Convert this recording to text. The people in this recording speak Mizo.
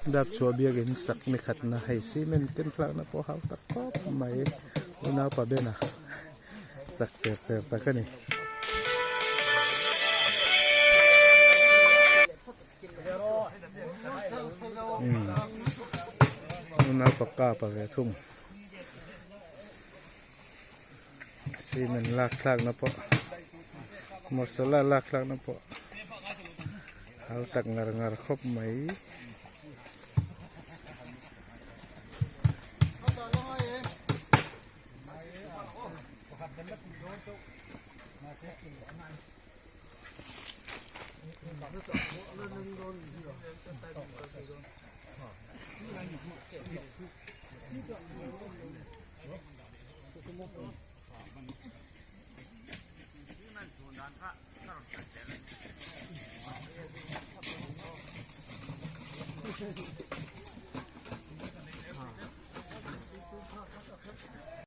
Dap chhuah biakin sak ni khatna hei cement ken thlakna pawh hau tak khawp mai unaupa bena chak cher cher tak a ni. Unaupa kapa ve thung cement lak thlakna pawh masala lak thlakna pawh hal tak ngar ngar khawp mai.